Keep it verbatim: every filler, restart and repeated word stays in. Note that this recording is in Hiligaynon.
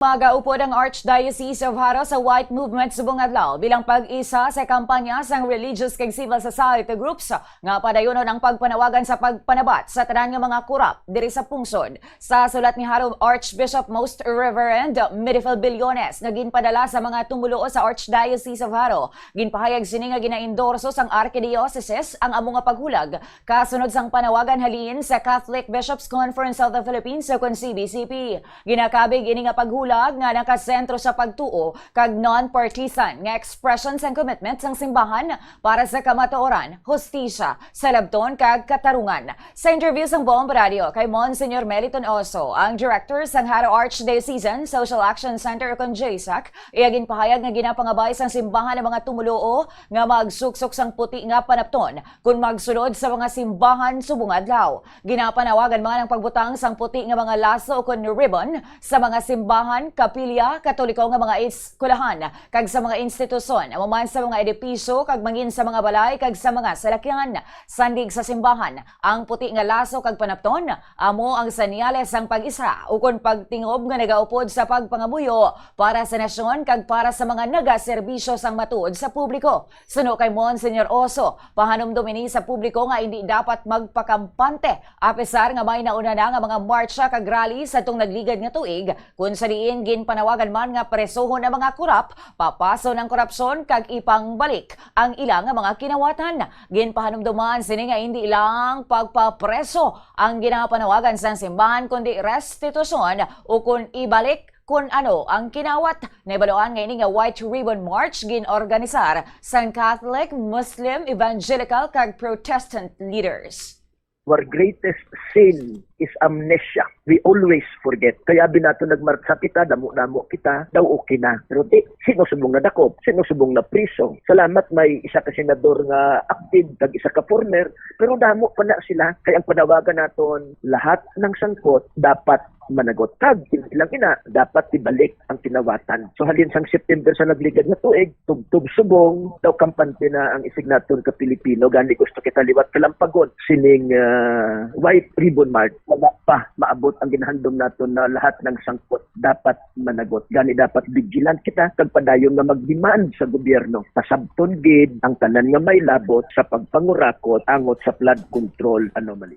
Magaupod ang Archdiocese of Jaro sa White Movement subong adlaw bilang pag-isa sa kampanya sang religious kag civil society groups nga padayonon ang pagpanawagan sa pagpanabat sa tanan nga mga korap diri sa pungsod. Sa sulat ni Jaro Archbishop Most Reverend Medifil Billones nga ginpadala sa mga tumuluo sa Archdiocese of Jaro, ginpahayag sini nga ginaendorso sang Archdiocese ang amo nga paghulag kasunod sang panawagan halin sa Catholic Bishops Conference of the Philippines o kon C B C P. Ginakabig ini nga paghulag nga nakasentro sa pagtuo kag non-partisan nga expression sang commitment sang simbahan para sa kamatuoran, hustisya, salabton kag katarungan. Sa interview sang Bomb Radio kay Monsignor Meliton Oso, ang director sang Jaro Archdiocesan Social Action Center o kon JSAC, iya ginpahayag nga ginapangabay sang simbahan ang mga tumuluo nga magsuksok sang puti nga panapton kon magsulod sa mga simbahan subong adlaw. Ginapanawagan man ang pagbutang sang puti nga mga laso ukon ribbon sa mga simbahan, kapilya, Katoliko nga mga eskwelahan, kag sa mga institusyon, amo man sa mga edipisyo kag mangin sa mga balay kag sa mga salakyan. Sandig sa simbahan, ang puti nga laso kag panapton amo ang senyales sang pag-isa ukon pagtingob nga nagaupod sa pagpangamuyo para sa nasyon kag para sa mga nagaserbisyo sang matuod sa publiko. Suno kay Monsignor Oso, pahanumdom ini sa publiko nga indi dapat magpakampante, apesar nga may nauna na nga mga marcha kag rally sa tong nagligad nga tuig, kun sa diin ginpanawagan man nga presohon ang mga korap, papason ang korupsyon kag ipangbalik ang ila nga mga kinawatan. Ginpahanumdoman sini nga indi lang pagpapreso ang ginapanawagan sang simbahan, kundi restitusyon ukon ibalik kun ano ang kinawat. Nahibaluan nga ini nga White Ribbon March gin-organisar sang Catholic, Muslim, Evangelical, kag Protestant leaders. Our greatest sin is amnesia. We always forget. Kaya abi nato nagmartsa kita, damo-damo kita, daw okay na. Pero di, sino subong nadakop? Sino subong napriso? Salamat may isa ka senador nga active, kag isa ka former, pero damo pa na sila. Kaya ang panawagan naton, lahat ng sangkot dapat managot. Kag hindi lang ina, dapat ibalik ang kinawatan. So halin sang September sa nagligad nga tuig, tubtob subong, daw kampante na ang isignaton ka Pilipino. Gani gusto kita liwat kalampagon sining ah, White Ribbon March. Wala pa maabot ang ginahandom naton na lahat ng sangkot dapat managot. Gani dapat vigilant kita kag padayon nga mag-demand sa gobyerno. Pasabton gid ang tanan nga may labot sa pagpangurakot angot sa flood control anomaly.